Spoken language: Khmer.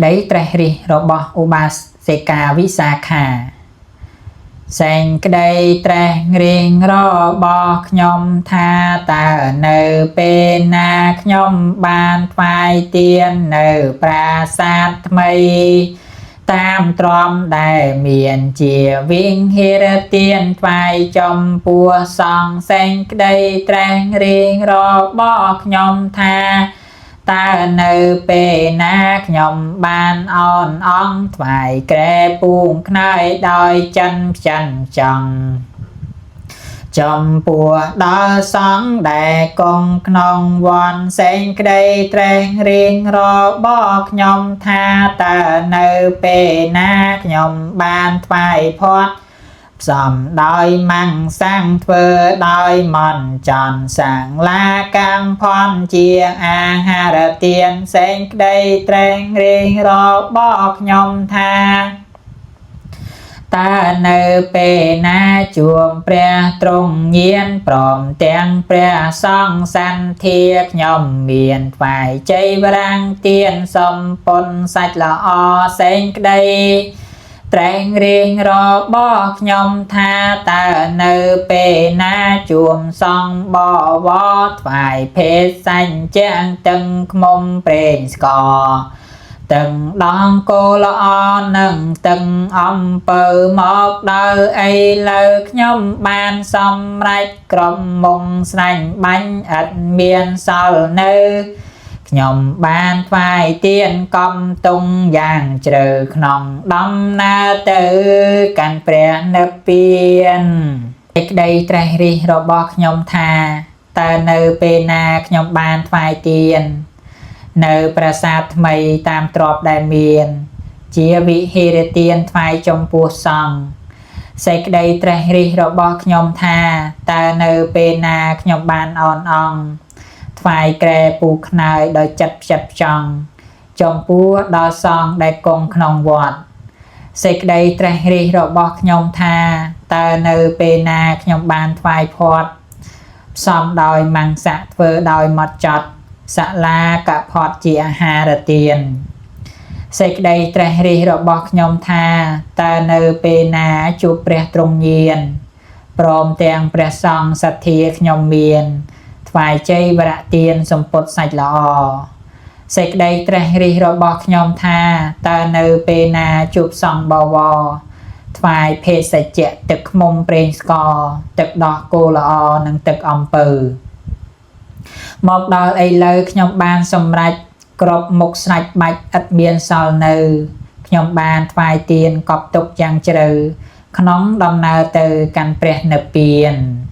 ដីត្រេះរិះរបស់ឧបាសិកាវិសាខាសេចក្តីត្រេះរិះរបស់ខ្ញុំថាតើនៅពេលណាខ្ញុំបានថ្វាយទាននៅប្រាសាទថ្មីតាមទ្រាំដែលមានជាវិហារទានថ្វាយចំពោះសង្ឃសេចក្តីត្រេះរិះរបស់ខ្ញុំថាតើនៅពេលណាខ្ញុំបានអោនអង្គថ្វាយក្រែពូងខ្នើយដោយចិនផ្ចិនចង់ចំពោះដល់សង្ឃដែលគង់ក្នុងវ័នសេចក្តីត្រេះរិះរបស់ខ្ញុំថាតើនៅពេលណាខ្ញុំបានថ្វាយភ័ព្វផ្សំដោយម៉ាំងសាំងធ្វើដោយមន់ចន់សាំងឡាកាំងផនជាអាហារទានសេចក្តីត្រេះរិះរបស់ខ្ញុំថាតើនៅពេលណាជួមព្រះទ្រង់ញានព្រមទាំងព្រះសង្ឃសន្ធាខ្ញុំមានថ្វាយជ័យវរាំងទានសំពុនសាច់ល្អសេចក្តីត្រេងរៀងរបស់ខ្ញុំថាតើនៅពេលណាជួមសង្ឃបវរថ្វាយភេទសញ្ជាំងទឹងខ្មុំប្រេងស្ករទឹងដងគោល្អនឹងទឹងអំពើមកដល់អីលើខ្ញុំបានសម្រេចក្រុមមុងស្រាញ់បាញ់ឥតមានសល់នៅខ្ញុំបានថ្វាយទានកំតុងយ៉ាងជ្រៅក្នុងដំណើរទៅកាន់ព្រះនិព្វានសេចក្តីត្រេះរិះរបស់ខ្ញុំថាតើនៅពេលណាខ្ញុំបានថ្វាយទាននៅប្រាសាទថ្មីតាមទ្របដែលមាន ជាវិហារទានថ្វាយចំពោះសង្ឃសេចក្តីត្រេះរិះរបស់ខ្ញុំថាតើនៅពេលណាខ្ញុំបានអនអង្គថ្វាយក្រែពូខ្នើយដោយចិត្តផ្ចិតផ្ចង់ចំពោះដល់សង្ឃដែលគង់ក្នុងវត្តសេចក្តីត្រេះរិះរបស់ខ្ញុំថាតើនៅពេលណាខ្ញុំបានថ្វាយភ័ព្វផ្សំដោយមង្សៈធ្វើដោយមត់ចត់សាលាកផតជាអាហារទានសេចក្តីត្រេះរិះរបស់ខ្ញុំថាតើនៅពេលណាជួបព្រះទ្រង់ញានព្រមទាំងព្រះសង្ឃសទ្ធាខ្ញុំមានថ្វាយជ័យវរៈទានសម្ពុតសាច់ល្អសេចក្តីត្រេះរិះរបស់ខ្ញុំថាតើនៅពេលណាជួបសង្ឃបវរថ្វាយភេសជ្ជៈទឹកខ្មុំប្រេងស្ករទឹកដោះគោល្អនិងទឹកអំពៅមកដល់ឥឡូវខ្ញុំបានសម្រេចគ្រប់មុខស្រាច់បាច់ឥតមានសល់នៅខ្ញុំបានថ្វាយទានកប់ទុកយ៉ាងជ្រៅក្នុងដំណើរទៅកាន់ព្រះនិព្វាន។